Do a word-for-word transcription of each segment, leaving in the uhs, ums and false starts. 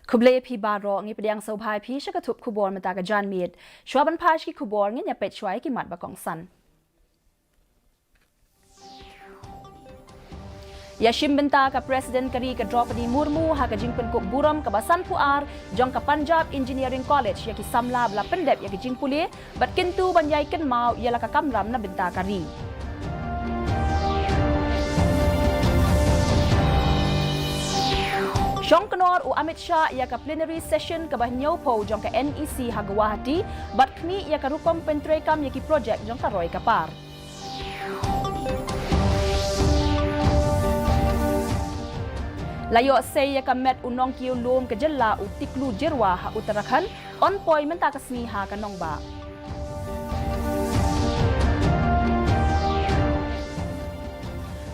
Khublei phi baroh, ngi pdiang sngewbha ïa phi sha ka thup khubor mynta ka janmiet. Shuwa ban phai sha ki khubor, ngin ïa peit shuwa ïa ki mat ba kongsan. Ïashim bynta ka President ka ri ka Droupadi Murmu ha ka jingpynkup burom kaba sanphew ar jong ka Punjab Engineering College ïa ki samla ba la pyndep ïa ka jingpule bad kyntu ban ïai kynmaw ïa la ka kamram na bynta ka ri. Shong kynnoh u Amit Shah ïa ka plenary session kaba hynñiewphew jong ka N E C ha Guwahati bad khmih ïa ka rukom pyntreikam ïa ki projek jong ka roi ka par. La ïoh sei ïa ka met u nongkiew lum ka jylla u Tiklu Jyrwa ha Uttarakhand, yn poi mynta ka sngi ha ka nongbah.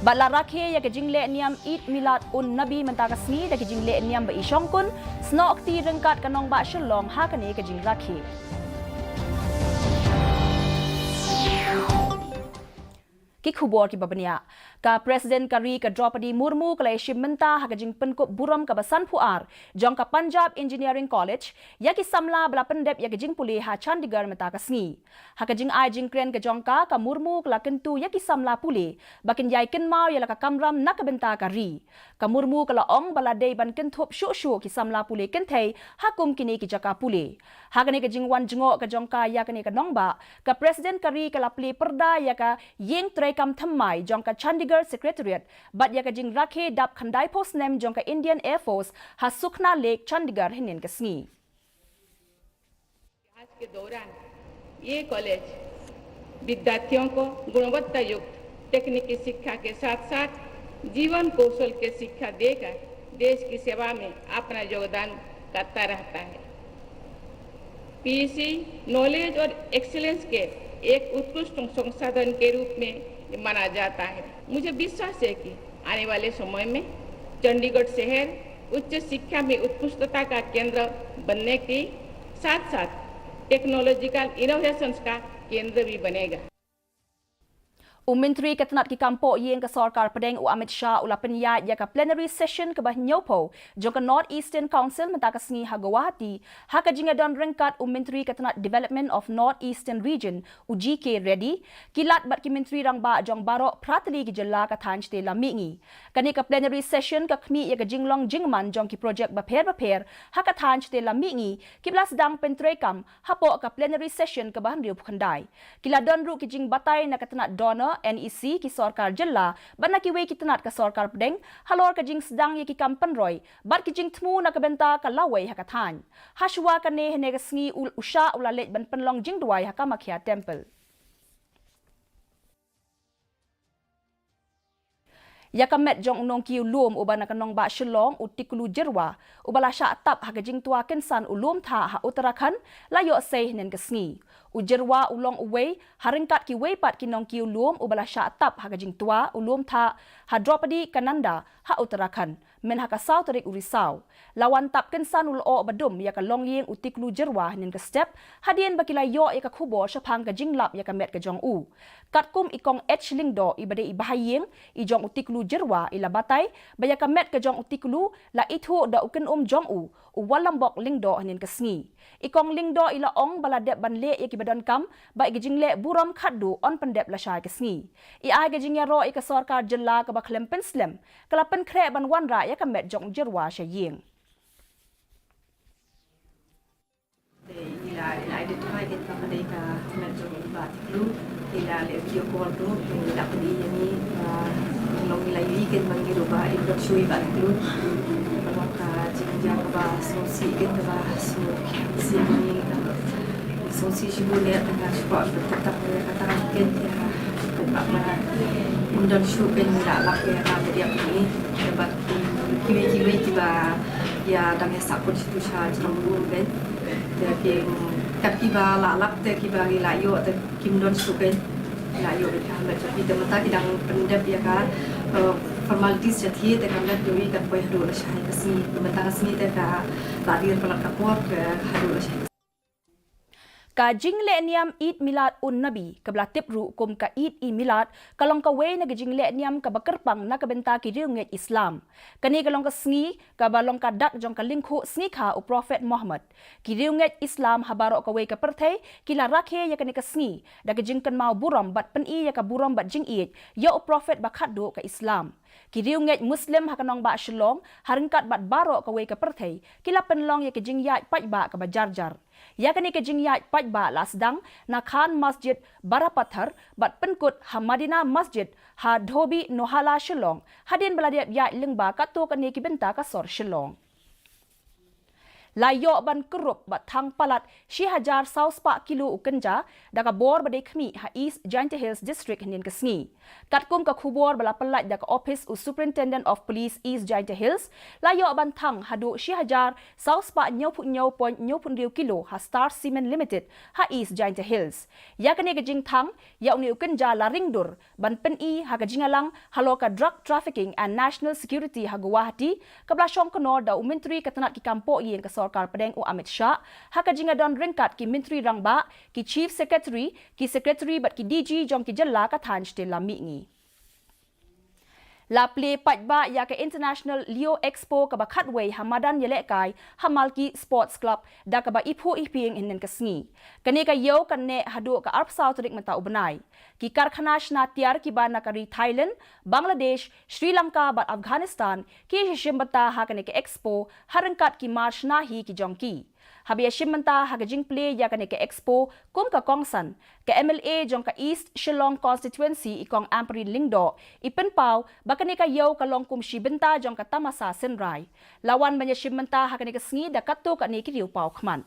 Bad la rakhe ïa ka jingleh niam Eid Milad un Nabi mynta ka sngi da ki jingleh niam ba i shongkun, snoh kti ryngkat ka nongbah Shillong ha kane ka jingrakhe. Ki khubor kiba bniah. Ka President ka ri ka Droupadi Murmu ka la ïashim bynta ha ka jingpynkup burom kaba sanphew ar jong ka Punjab Engineering College ïa ki samla ba la pyndep ïa ka jingpule ha Chandigarh mynta ka sngi. Ha ka jingai jingkren ka jong ka, ka Murmu ka la kyntu ïa ki samla pule ba kin ïai kynmaw ïa la ka kamram na ka bynta ka ri. Ka Murmu ka la ong ba la dei ban kynthup shuh shuh ki samla pule kynthei ha kum kine ki jaka pule. Ha kane ka jingwan jngoh ka jong ka ïa kane ka nongbah, ka President ka ri ka la plie pyrda ïa ka ïing treikam thymmai jong ka Chandigarh Secretariat bad ïa ka jingrakhe dap khyndaiphew snem jong ka Indian Air Force ha Sukhna Lake, Chandigarh hynnin ka sngi. आज के दौरान ये कॉलेज विद्यार्थियों को गुणवत्ता युक्त तकनीकी शिक्षा के साथ साथ जीवन कौशल के शिक्षा देकर देश की सेवा में अपना योगदान करता रहता है। पीईसी नॉलेज और एक्सीलेंस के एक उत्कृष्ट संसाधन के रूप में माना जाता है। मुझे विश्वास है कि आने वाले समय में चंडीगढ़ शहर उच्च शिक्षा में उत्कृष्टता का केंद्र बनने के साथ साथ टेक्नोलॉजिकल इनोवेशंस का केंद्र भी बनेगा। U Myntri ka tnat ki kam poh ïing ka Sorkar Pdeng u Amit Shah u la pynïaid ïa ka plenary session kaba hynñiewphew jong ka North Eastern Council mynta ka sngi ha Guwahati, ha ka jingïadon ryngkat u Myntri ka tnat Development of North Eastern Region u G K Reddy, ki Lat bad ki Myntri Rangbah jong baroh phra tylli ki jylla ka thaiñ shatei lam mihngi. Kane ka plenary session ka khmih ïa ka jinglong jingman jong ki projek bapher bapher ha ka thaiñ shatei lam mihngi kiba la sdang pyntreikam hapoh ka plenary session kaba hynriewphew khyndai. Ki la don ruh ki jingbatai na ka tnat DoNER, NEC, ki sorkar jylla bad na kiwei ki tnat ka Sorkar Pdeng halor ka jingsdang ïa ki kam pynroi bad ki jingthmu na ka bynta ka lawei ha ka thaiñ. Hashuwa kane hynne ka sngi u, u Shah u la leit ban pynlong jingduwai ha Kamakhya Temple. Ïa ka met jong u nongkiew lum uba na ka nongbah Shillong u Tiklu Jyrwa uba la shah tap ha ka jingtwa kynsan u lum thah ha Uttarakhand la ïoh sei hynnin ka sngi. U Jyrwa u long uwei ha ryngkat kiwei pat ki nongkiew lum uba la shah tap ha ka jingtwa u lum thah ha Draupadi Kananda ha Uttarakhand myn ha ka saw tarik u Risaw. La wan tap kynsan u lyoh ba dum ïa ka longïing u Tiklu Jyrwa hynnin ka step hadien ba ki la ïoh ïa ka khubor shaphang ka jinglap ïa ka met ka jong u. Katkum i Kong H Lyngdoh iba dei i bahaïing i jong u Tiklu Jyrwa i la batai ba ïa ka met ka jong u Tiklu la ithuh da u kynum jong u, u Walambok Lyngdoh hynnin ka sngi. I Kong Lyngdoh i la ong ba la dep ban leh ïa kiba donkam bad ïa ka jingleh burom khatduh yn pyndep lashai ka sngi. I ai ka jingïaroh ïa ka sorkar jylla kaba khlem pynslem ka la pynkhreh ban wanrah ïa ka met jong u Jyrwa sha ïing. Te i la, i la identify ïa ka met jong i Bah Tiklu, i la leh video call ruh, i la pyni ïa ngi, ah, long i la ïohi ken ba ngi ruh ba im dang shu i Bah Tiklu. Ka long ka jingjia kaba sngewsih ken kaba sngewsih ïa ngi, ah, sngewsih shibun ïa nga shu kwah ban kata ïa kata ken ïa ka ba im dang shu ken i la lap ïa ka media pyni. Bad kiwei kiwei kiba ïa dang ïa sah put sha jrong u ben. Te ki kat kiba la lap te kiba ngi la ïoh te kim don shuh kein. La ïoh beit ka met jong ki te mynta ki dang pyndep ïa ka, eh, formalities shathie te ka met jong ki kan poi haduh lashai ka sngi. Te mynta ka sngi te ka la dier palat ka por te haduh lashai ka sngi. Ka jingleh niam Eid Milad un Nabi, kaba la tip ruh kum ka Eid-i-Milad, ka long kawei na ka jingleh niam kaba kyrpang na ka bynta ki riewngeit Islam. Kane ka long ka sngi kaba long ka dak jong ka lyngkhuh sngi kha u Prophet Muhammad. Ki riewngeit Islam ha baroh kawei ka pyrthei ki la rakhe ïa kane ka sngi da ka jingkynmaw burom bad pyni ïa ka burom bad jingïeit ïa u Prophet ba khatduh ka Islam. Ki riewngeit Muslim ha ka nongbah Shillong, ha ryngkat bad baroh kawei ka pyrthei, ki la pynlong ïa ka jingïaid paidbah kaba jar jar. Ïa kane ka jingïaid paidbah la sdang na Khan Masjid Barapathar bad pynkut ha Madina Masjid ha Dhobi Nohala Shillong, hadien ba la dep ïaid lyngba katto katne ki bynta ka sor Shillong. La ïoh ban kurup bad thang palat shi hajar saw spah kilo u kynja da ka bor ba dei khmih ha East Jaintia Hills District hynnin ka sngi. Katkum ka khubor ba la pyllait da ka ophis u Superintendent of Police East Jaintia Hills, la ïoh ban thang haduh shi hajar saw spah hynñiewphew hynñiew point hynñiewphew hynriew kilo ha Star Cement Limited ha East Jaintia Hills. Ïa kane ka jingthang ïa une u kynja la ring dur ban pyni ha ka jingïalang halor ka drug trafficking and national security ha Guwahati, kaba la shongknor da u Myntri ka tnat ki kam poh ïing ka sorkar pdeng u Amit Shah, ha ka jingïadon ryngkat ki Myntri Rangbah, ki Chief Secretary, ki Secretary bad ki D G jong ki jylla ka thaiñ shatei lam mihngi. La plie paidbah ïa ka International Leo Expo kaba khatwei ha madan ïalehkai ha Malki Sports Club da kaba iphuh iphieng hynnin ka sngi. Kane ka ïew kan neh haduh ka arphew saw tarik mynta u bnai. Ki karkhana shna tiar kiba na ka ri Thailand, Bangladesh, Sri Lanka bad Afghanistan ki ïashim bynta ha kane ka expo ha ryngkat ki mar shna hi ki jong ki. Haba ïashim bynta ha ka jingplie ïa kane ka expo kum ka kongsan, ka M L A jong ka East Shillong Constituency i Kong Ampareen Lyngdoh i pynpaw ba kane ka ïew ka long kum shi bynta jong ka tamasa synrai. La wan ban ïashim bynta ha kane ka sngi da katto katne ki riew paw khmat.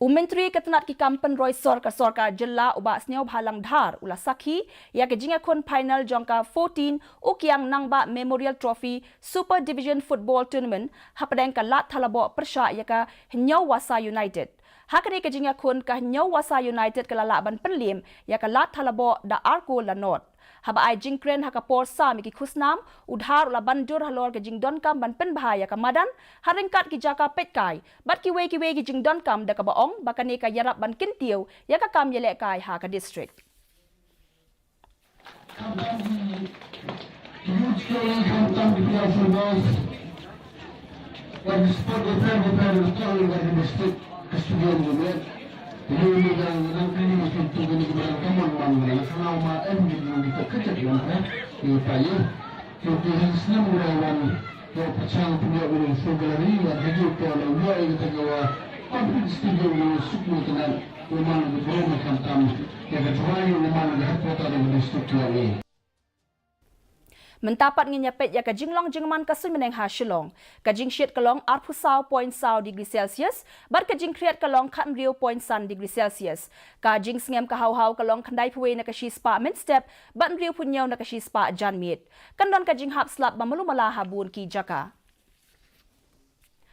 U Myntri ka tnat ki kam pynroi sor ka sorkar jylla u Bah Sniawbhalang Dhar u la sakhi ïa ka jingïakhun final jong ka fourteen Ukiang Nangbah Memorial Trophy Super Division Football Tournament hapdeng ka Lad Thalaboh pyrshah ïa ka Hynñiewwasa United. Ha kane ka jingïakhun ka Hynñiewwasa United ka la lah ban pynliem ïa ka Lad Thalaboh da ar kol la nod. Haba ai jingkren ha ka por sam ïa ki khusnam, u Dhar u la ban jur halor ka jingdonkam ban pynbha ïa ka madan ha ryngkat ki jaka peitkai bad kiwei kiwei ki jingdonkam da kaba ong ba kane ka ïarap ban kyntiew ïa ka kam ïalehkai ha ka district. Mynta pat ngin ïa peit ïa ka jinglong jingman ka suiñ bneng ha Shillong. Ka jingshit ka long arphew saw point saw degree Celsius bad ka jingkhriat ka long khathynriew point san degree Celsius. Ka jingsngem ka haw haw ka long khyndaiphew wei na ka shispah mynstep bad hynriewphew hynñiew na ka shispah janmiet. Kan don ka jinghap slap ba malu mala ha bun ki jaka.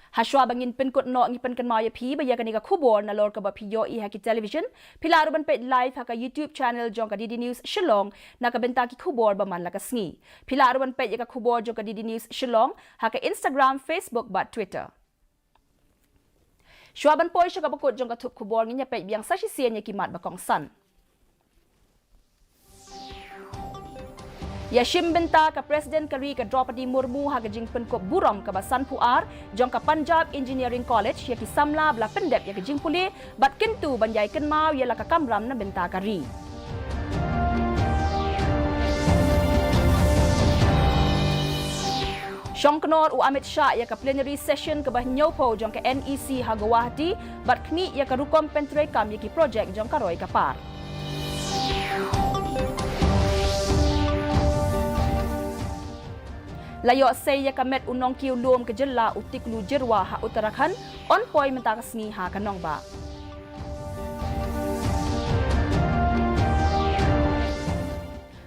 Hashwa ba ngin pynkut noh ngi pynkynmaw ïa phi ba ïa kane ka khubor nalor kaba phi ïohi ha ki television, phi lah ruh ban peit live ha ka YouTube channel jong ka D D News Shillong na ka bynta ki khubor ba man la ka sngi. Phi lah ruh ban peit ïa ka khubor jong ka D D News Shillong ha ka Instagram, Facebook bad Twitter. Shuwa ban poi sha kaba kut jong ka thup khubor ngin ïa peit biang sa shisien ïa ki mat ba kongsan. Ïashim bynta ka President ka ri ka Droupadi Murmu ha ka jingpynkup burom kaba sanphew ar jong ka Punjab Engineering College ïa ki samla ba la pyndep ïa ka jingpule bad kyntu ban ïai kynmaw ïa la ka kamram na bynta ka ri. Shongknor u Amit Shah ïa ka plenary session kaba hynñiewphew jong ka N E C ha Guwahati bad khmih ïa ka rukom pyntreikam ïa ki projek jong ka roi ka par. La ïoh sei ïa ka met u nongkiew lum ka jylla u Tiklu Jyrwa ha Uttarakhand, yn poi mynta ka sngi ha ka nongbah.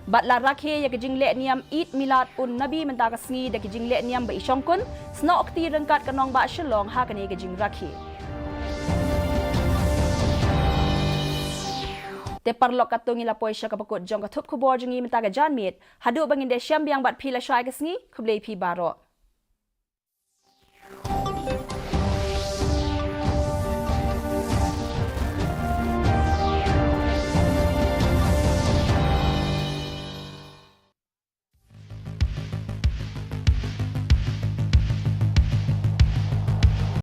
Bad la rakhe ïa ka jingleh niam Eid Milad un Nabi mynta ka sngi da ki jingleh niam ba i shongkun, snoh kti ryngkat ka nongbah Shillong ha kane ka jingrakhe. Te paralok, katto ngi la poi sha kaba kut jong ka thup khubor jong ngi mynta ka janmiet. Haduh ba ngin da shem biang bad phi lashai ka sngi, khublei phi baroh.